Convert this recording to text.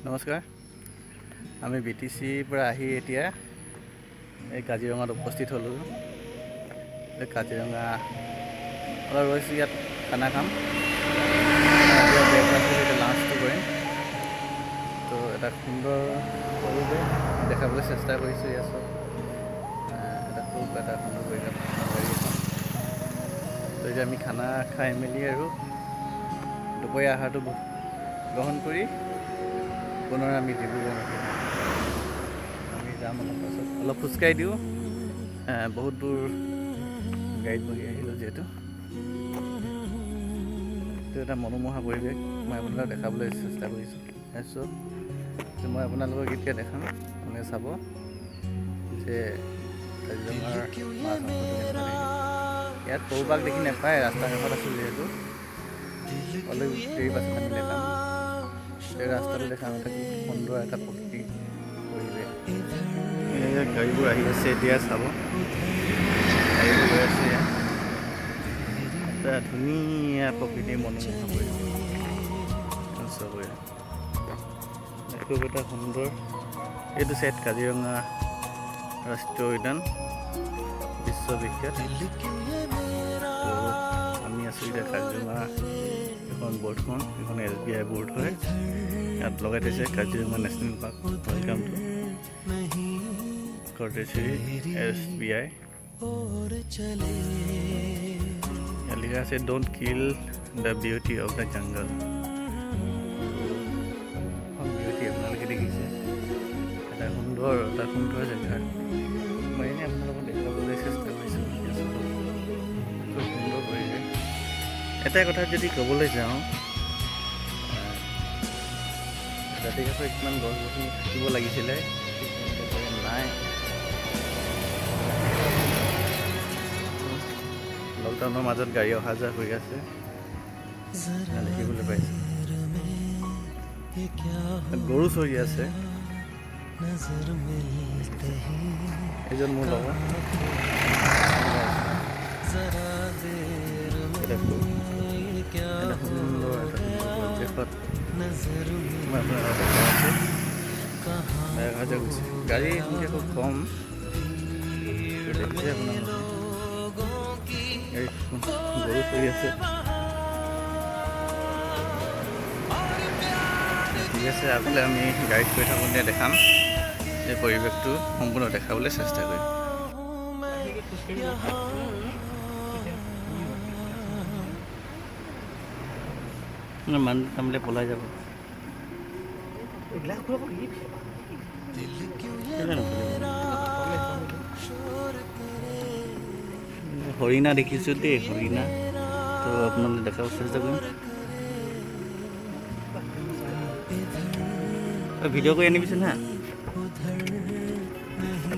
নমস্কাৰ, আমি বিটিচিৰ পৰা আহি এতিয়া এই কাজিৰঙাত উপস্থিত হ'লোঁ। এই কাজিৰঙা অলপ ৰৈছোঁ, ইয়াত খানা খাম। ব্ৰেকফাষ্ট কৰি এতিয়া লাঞ্চটো কৰিম। তো এটা সুন্দৰ পৰিৱেশ দেখাবলৈ চেষ্টা কৰিছোঁ। ইয়াত চব এটা খুব এটা সুন্দৰ পৰিৱেশ গাড়ী এখন। তো এতিয়া আমি খানা খাই মেলি আৰু দুপৰীয়া আহাৰটো গ্ৰহণ কৰি পুনৰ আমি ডিব্ৰুগড় আমি যাম অলপ পাছত। অলপ খোজকাঢ়ি দিওঁ, বহুত দূৰ গাড়ীত বহি আহিলোঁ যিহেতু। এইটো এটা মনোমোহা পৰিৱেশ, মই আপোনালোকক দেখাবলৈ চেষ্টা কৰিছোঁ। তাৰপিছত মই আপোনালোকক এতিয়া দেখাম, আপোনালোকে চাব যে কাজিৰঙাৰ মাছ মাংসটো কেনেকুৱা দেখে। ইয়াত সৰু বাঘ দেখি নাপায়, ৰাস্তাৰ কাষত আছোঁ যিহেতু। অলপ দেৰি পাছত আমি দেখাম, এই ৰাস্তাটো দেখাম, এটা কি সুন্দৰ এটা প্ৰকৃতিক পৰিৱেশ। এই গাড়ীবোৰ আহি আছে এতিয়া, চাব, গাড়ীবোৰ গৈ আছে। ইয়াত এটা ধুনীয়া প্ৰকৃতিৰ মনোমোহা পৰিৱেশ চবৰে। খুব এটা সুন্দৰ এইটো চাইড কাজিৰঙা ৰাষ্ট্ৰীয় উদ্যান বিশ্ববিখ্যাত। তো আমি আছোঁ এতিয়া কাজিৰঙা। এখন বৰ্ডখন, এইখন এছবিআই বৰ্ড হয়। ইয়াত লগাই থৈছে Kaziranga national park, welcome to courtesy SBI। ইয়াত লিখা আছে, "Don't kill the beauty of the jungle." Beauty আপোনালোকে দেখিছে, এটা সুন্দৰ জেগা। মই এনেই আপোনালোকক দেখুৱাবলৈ চেষ্টা কৰিছোঁ। খুব সুন্দৰ পৰিৱেশ। এটা কথা যদি ক'বলৈ যাওঁ, দাঁতি কাষত কিমান গছ গছনি থাকিব লাগিছিলে, ঠিক তেনেকৈ নাই। লকডাউনৰ মাজত গাড়ী অহা যোৱা কৰি আছে, দেখিবলৈ পাইছে। গৰু চৰি আছে। এজন মোৰ লগৰ। এটা সুন্দৰ পৰিৱেশত মই আপোনালোকক দেখাই আছোঁ। অহা যোৱা কৰিছে, গাড়ী সংখ্যা খুব কম। দেখিছে আপোনালোকে, গাড়ী গৰু চৰি আছে। ঠিক আছে, আগলৈ আমি গাড়ীত গৈ থাকোঁতে দেখাম, এই পৰিৱেশটো সম্পূৰ্ণ দেখাবলৈ চেষ্টা কৰিম। মানুহ নামিলে পলাই যাব। কেলৈ নপলাব? হৰিণা দেখিছোঁ দেই, হৰিণা। তো আপোনালোক দেখাব চেষ্টা কৰিম। ভিডিঅ' কৰি আনিবিচোন হা।